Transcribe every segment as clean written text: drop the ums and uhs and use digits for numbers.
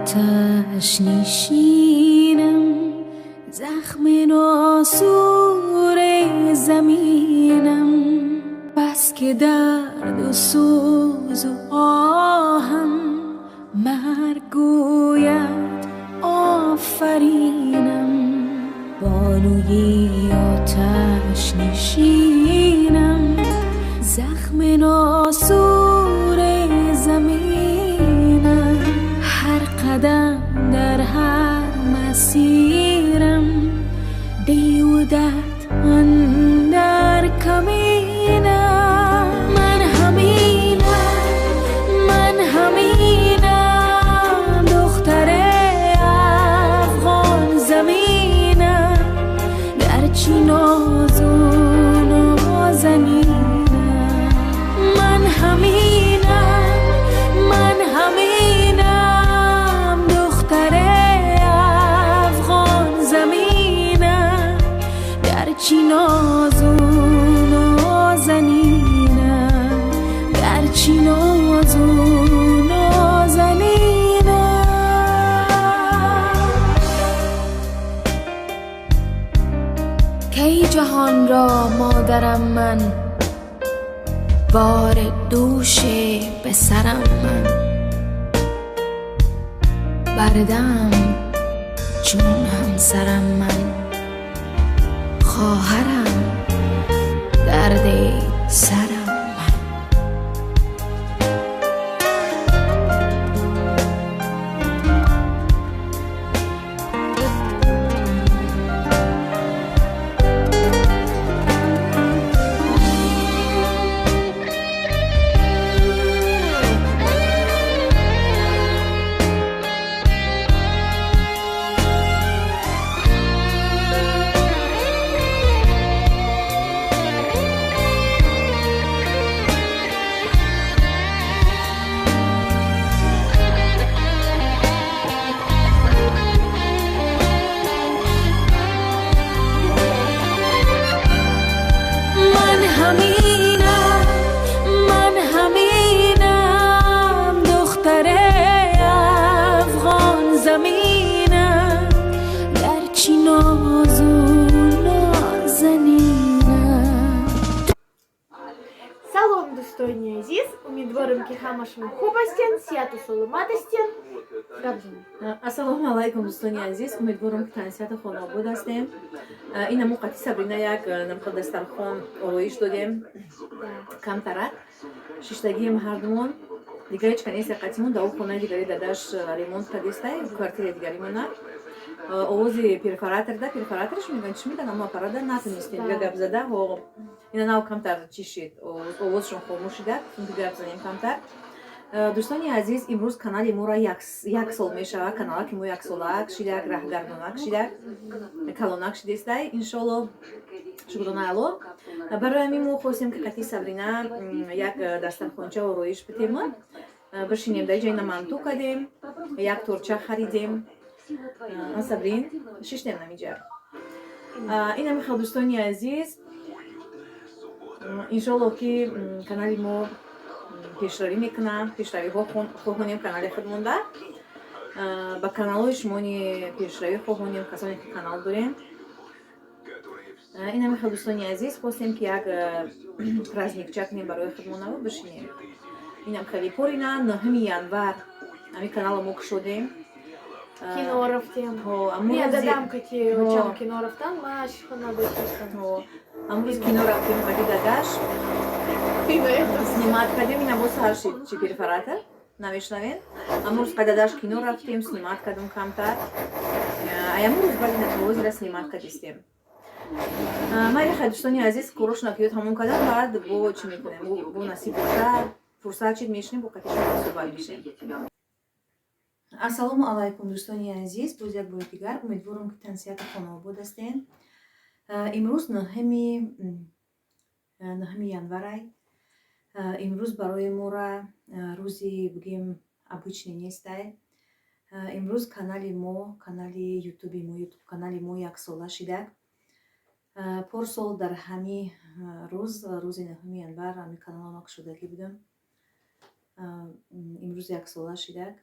آتش نشینم، زخم ناسور زمینم. بس که درد و سوز و آهم، مرگ گوید آفرینم. بانوی آتش نشینم، زخم ناسور زمینم. هر قدم در هر مسیرم، دیو درد اندر کمینم. من همینم، من همینم، دختر افغان زمینم. گرچه ناز و نازنینم. من همینم، من همینم، دختر افغان زمینم. گرچه ناز و نازنینم، گرچه ناز و نازنینم. کی جهان را مادرم من، بار دوش پسرم من. بردم چون همسرم من، خواهرم درد سرم من. من همینم، من همینم، دختر افغان زمینم. گرچه ناز و نازنینم. Салом, дӯстони азиз! Умедворам, ки ҳама шумо хуб ҳастен, сиҳату соломат ҳастен. Гап занед. Ассалому алайкум, дӯстони азиз! Умедворам, ки тансиҳату хонаобод ҳастем. Ина мо қати Сабрина як намхел дастархон ороиш додем, камтарак шиштагием ҳардумон. Дигар ҳеч ка нест қатимон. Дар хонаи дигари дадаш ремонт кардестай, квартираи дигаримона. Овози перфораторда, перфораторш мегӯянд, чӣ мегӯянд, амо аппарата натонистем дига гап зада. Ина нав камтар чӣ шид, овозшон хомӯш шида, ки гап занем камтар. Дӯстони азиз, имрӯз канали моро як сол мешавад. Каналаки мо яксолак шидак, раҳгардонак шидак, калонак шидестай, иншолло, шукрона Алло. Барои ҳамин мо хостем, ки қати Сабрина як дастархонча ороиш битем, бишинем. Дар ҷои манту кардем, як торча харидем. Сабрин, шиштем намиҷа. Ин ҳами хел, дӯстони азиз. Иншолло, ки канали мо пешравӣ мекунам, пешравиҳо хоҳонем канали худ монда. Ба каналҳои шумони пешравӣ хоҳонем, касоне ки канал дорем. Ин ҳами хел, дӯстони азиз, хостем, ки як праздникча кунем барои худмонаву бишинем. Инам хеле порина 9 январ ҳами канала мо кушодем. Кино рафтем. Не, дадам кати очам кино рафтан, ма хона бошистам. Амрӯз кино рафтем қади дадаш, снимать кардем. Ина боз ҳар шид чи перфоратор намешнавен. Амрӯз қададаш кино рафтем, снимать кардем камтар. Аямрӯз баъди натовозира снимать кардистем. Майли хай, дӯстони азиз, корошона ки ёд ҳамон кардам, баъд бо чӣ мекунем, бо насиб боша, фурсат чид, мешинем, бо қатишон суҳбат мешем. Ассалому алайкум, дӯстони азиз, боз як бори дигар. Умедворам, ки тансиҳату хонаобод ҳастен. Имрӯз 9 январай. Имрӯз барои мора рӯзи, бигем, обычный нестай. Имрӯз канали мо, канали ютуби мо, ютуб канали мо яксола шидак. Порсол дар ҳами рӯз, рӯзи 9 январ, ҳами канала ма кушодагӣ будам. Имрӯз яксола шидак.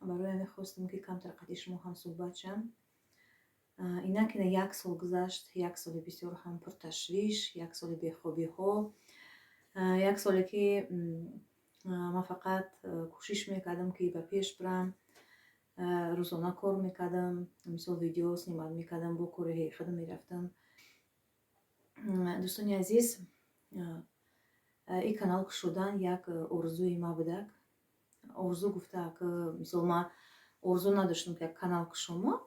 Барои ҳамин хостам, ки камтар қати шумо ҳам суҳбат шам. Инак, ина як сол гузашт, як соли бисёр ҳам пурташвиш, як соли бехобиҳо, як соле, ки ман фақат кӯшиш мекардам, ки ба пеш бирам, рӯзона кор мекардам, мисол, видео снимать мекардам, бо кори худам мерафтам. Дӯстони азиз, ин канал кушодан як орзуи ма будак. Орзу гуфта, мисол, ман орзу надоштам, ки як канал кушомо.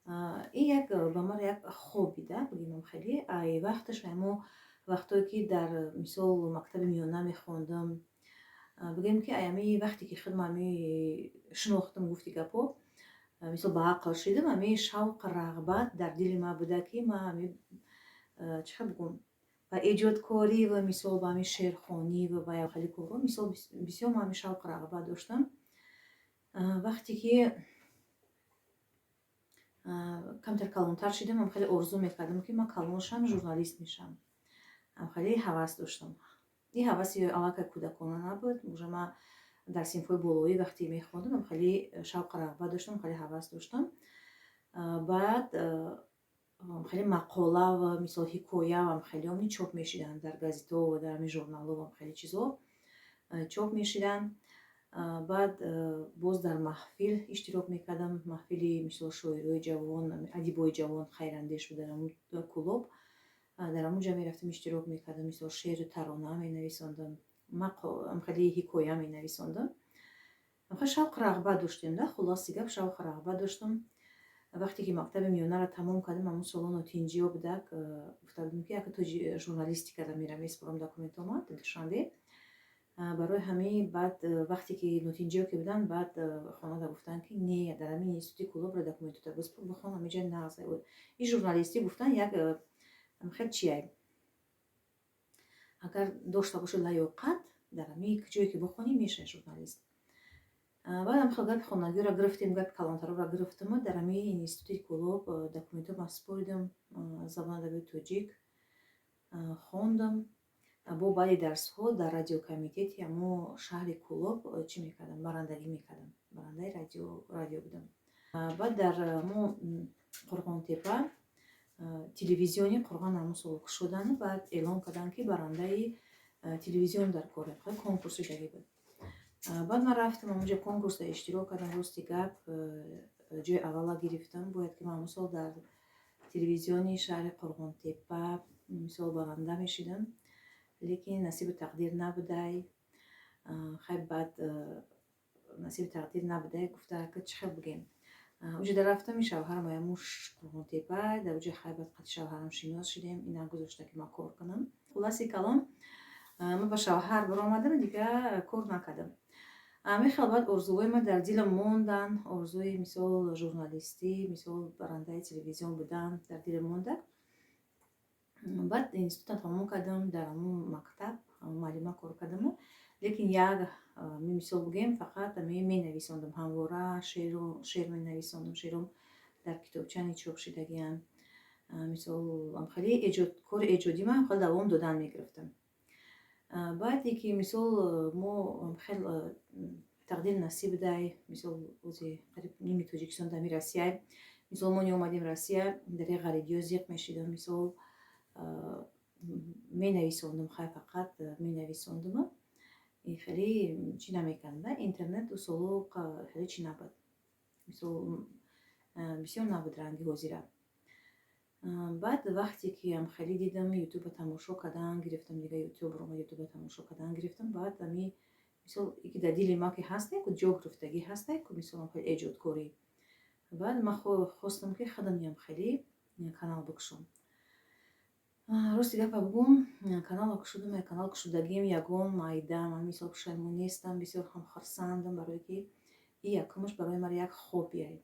Ин як ба ман як хобби да, бигӯем, хеле ай вақташ, мо вақтое, ки дар, мисол, мактаби миёна мехондам, бигӯем, ки ами вақте ки худам ами шинохтам, гуфти гапҳо, мисол, ба ақл шидам, ами шавқ, рағбат дар дили ман буда, ки ман ами, чӣ хел бигӯм, ба эҷодкорӣ ва, мисол, ба ами шеърхонӣ ва ба хеле корҳо, мисол, бисёр ман ами шавқу рағбат доштам. Вақте ки камтар калонтар шидам, ам хеле орзу мекардам, ки ман калон шам, журналист мешавам. Ам хеле ҳавас доштам. Ин ҳаваси аллакай кӯдакона набуд, уже ман дар синфҳои болоӣ вақте мехондам, ам хеле шавқу рағбат доштам, хеле ҳавас доштам. Баъд хеле мақола ва, мисол, ҳикоя ам хелеони чоп мешиданд дар газетҳо ва дар ҳамин журналҳо, ам хеле чизҳо чоп мешиданд. Баъд боз дар маҳфил иштирок мекардам, маҳфили, мисол, шоирои ҷавон, адибои ҷавон, Хайрандеш буд дар ҳамун Кӯлоб. Дар ҳамун ҷо мерафтам, иштирок мекардам, мисол, шеъру тарона менависондам, хеле ҳикоя менависондам. Шавқу рағбат доштем да, хулоси гап, шавқу рағбат доштам. Вақте ки мактаби миёнаро тамом кардам, ҳамун солоно тинҷиё будак, гуфта будем, ки яке журналистикада мерам, месупорам документома Душанбе. Барои ҳамин баъд, вақте ки нотинҷиё ки буданд, баъд хонада гуфтанд, ки не, дар ҳамин институти Кӯлобро документота биспор, бихон, ҳамиҷа нағз. Ин журналистӣ, гуфтан, як хел чия, агар дошта бошӣ лаёқат, дар ҳамин ҷое ки бихонӣ, мешавӣ журналист. Баъдам хел гапи хонагиро гирифтем, гапи калонтароро гирифтиму дар ҳамин институти Кӯлоб документома супоридам, забони адабиёти тоҷик хондам. Бо баъди дарсҳо дар радиокомитети ҳамо шаҳри Кӯлоб чӣ мекардам, барандагӣ мекардам, барандаи радио будам. Баъд дар мо Қурғонтепа телевизиони Қурғон ҳамун сол кушодану баъд эълон карданд, ки барандаи телевизион дар кор, конкурси шудагӣ буд. Баъд ман рафтам, ҳамунҷо конкурсда иштирок кардам. Рости гап, ҷои аввала гирифтам. Бояд ки ман ҳамун сол дар телевизиони шаҳри Қурғонтепа, мисол, баранда мешидам, лекин насибу тақдир набудай. Хай, баъд насиби тақдир набудай гуфта, чӣ хел бигем, уҷа дар рафтами шавҳарам аямуш Қурғонтепа, дар уҷа, хай, баъд қати шавҳарам шинос шидем. Ина гузошта, ки ман кор кунам. Хулоси калом, ман ба шавҳар баромадам, дига кор накардам. Мехел баъд орзуҳои ман дар дилам монданд. Орзуи, мисол, журналистӣ, мисол, барандаи телевизион будан дар дилам монда. Баъд институтам тамом кардам, дар ҳамун мактаб муаллима кор кардаму, лекин як, мисол бигӯем, фақат менависондам ҳамвора шеър менависондам, шеъром дар китобчани чоп шидагиам. Мисол, хеле кори эҷодӣ ман хеле давом додан мегирифтам. Баъде ки, мисол, мо хел тақдир насиб дай, мисол, ози қариб ними Тоҷикистон дами Россия, мисол, мо неомадем Россия, дар як ғарибиё зиқ мешидам, мисол, менависондам, хай, фақат менависондаму хеле чӣ намекардам. Интернет у солҳо хеле чӣ набуд, мисол, бисёр набуд ранги ҳозира. Баъд вақте ки ам хеле дидам, Ютуба тамошо кардан гирифтам, дига Ютуб ромад, Ютуба тамошо кардан гирифтам. Баъд ами, мисол, ки дар дили ма ки ҳасте ку, ҷо гирифтагӣ ҳасте ку, мисол, хеле эҷодкорӣ. Баъд ман хостам, ки худам ям хеле канал бикушом. Рости гапа бигӯм, каналро кушодам, канал кушодагим ягон майда ман, мисол, пушаймон нестам, бисёр ҳам хурсандам, барое ки и якумаш барои ман як хоббие,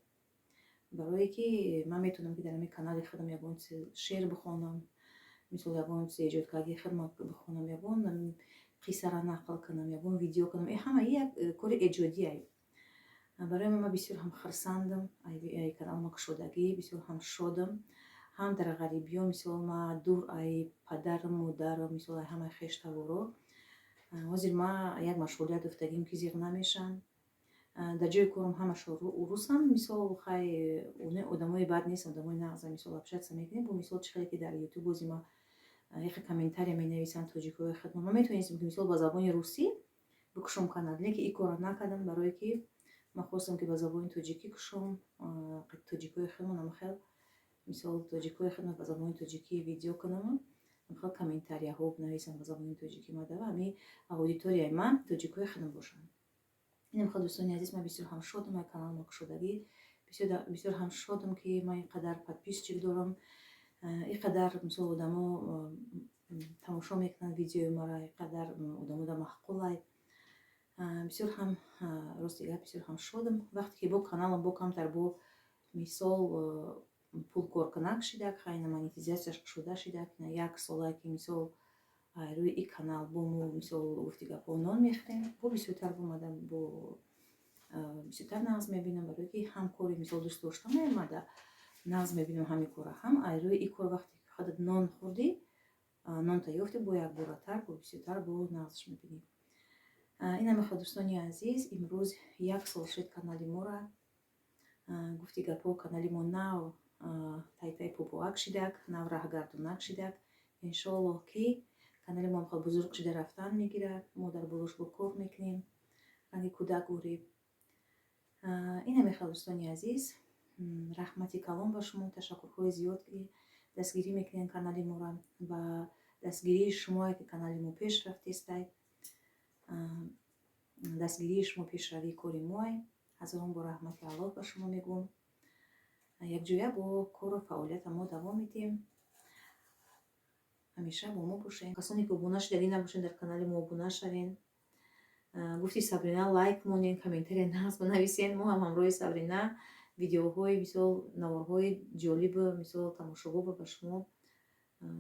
барое ки ман метавонам, ки дар ҳамин канали худам ягон шеър бихонам, мисол, ягон чизи эҷодкардии худам бихонам, ягон қиссаро нақл кунам, ягон видео кунам. И ҳама як кори эҷодие барои ман. Ман бисёр ҳам хурсандам ай каналма кушодагӣ, бисёр ҳам шодам. Ҳам дар ғарибиё, мисол, ма дур ай падару модару, мисол, ай ҳамаи хештаворо, ҳозир ма як машғулият ёфтагим, ки зиқ намешам. Дар ҷои корам ҳамашо русам. Мисол, хай, одамои бад нест, одамои нағза, мисол, общаться мекунем. Бо мисол, чӣ хеле ки дар Ютуб бози ма яхе комментария менависанд тоҷикҳои хидмат. Ма метавонистем, ки, мисол, ба забони русӣ бикушом канал, лекин ин корро накардам, барое ки ман хостам, ки ба забони тоҷикӣ кушом. Тоҷикҳои хидмат амахел, мисол, тоҷикҳои хидмат ба забони тоҷикӣ видео кунам, амхел комментарияҳо бинависам ба забони тоҷикӣ. Мадава ҳами аудиторияи ман тоҷикҳои хидмат бошанд. Инам хел, дӯстони азиз, ман бисёр ҳам шодам ай канал ма кушодагӣ, бисёр ҳам шодам, ки ман ин қадар подписчик дорам, ин қадар, мисол, одамо тамошо мекунанд видеои маро, ин қадар одамода маъқулай. Бисёр ҳам, рости гап, бисёр ҳам шодам. Вақте ки бо каналам бо камтар, бо мисол, пулкоркунак шидак, хайна, монетизатсияш кушода шидак, як солае ки, мисол, рӯи и канал бо мо, мисол, гуфти гапҳо, нон мехӯрем, бо бисёртар бомада, бо бисёртар нағз мебинам, барое ки ҳам кори, мисол, дӯст доштам омада нағз мебинам ҳами кора, ҳам ай рӯи и кор вақте ки худат нон хӯрдӣ, нонта ёфтӣ, бо якборатар, бо бисёртар бо нағзш мебинӣ. Инаме хел, дӯстони азиз, имрӯз як сол шуд канали мора. Гуфти гапҳо, канали мо нав тайтай пупуак шидак, нав раҳгардонак шидак. Иншоаллоҳ, ки канали мо ҳам бузург шуда рафтан мегирад. Мо дар болош бо кор мекунем, ранги кӯдак уриб. Инаме хел, дӯстони азиз, раҳмати калон ба шумо, ташаккурҳои зиёд, ки дастгирӣ мекунед канали моро. Ба дастгирии шумое ки канали мо пеш рафтестай, дастгирии шумо пешравии кори моай. Ҳазорон бор раҳмати Аллоҳ ба шумо мегӯм. Якҷоя бо кору фаъолията мо давом медиҳем. Ҳамеша бо мо бошед. Касоне ки обуна шудагӣ набошед, дар канали мо обуна шавен. Гуфти Сабрина, лайк монен, комментария нағз банависен. Мо ҳам ҳамроҳи Сабрина видеоҳои, мисол, наворҳои ҷолибу, мисол, тамошобоба ба шумо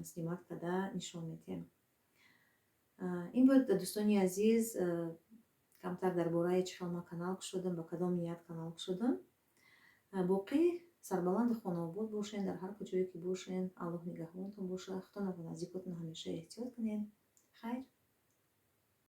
снимать карда нишон медиҳем. Ин буд, дӯстони азиз, камтар дар бораи чӣ хел ман канал кушодам, ба кадом ният канал кушодам. Боқӣ сарбаланду хонаобод бошен дар ҳар куҷое ки бошен. Аллоҳ нигаҳбонтон бошад. Худо ва наздикотон ҳамеша эҳтиёт кунед. Хайр.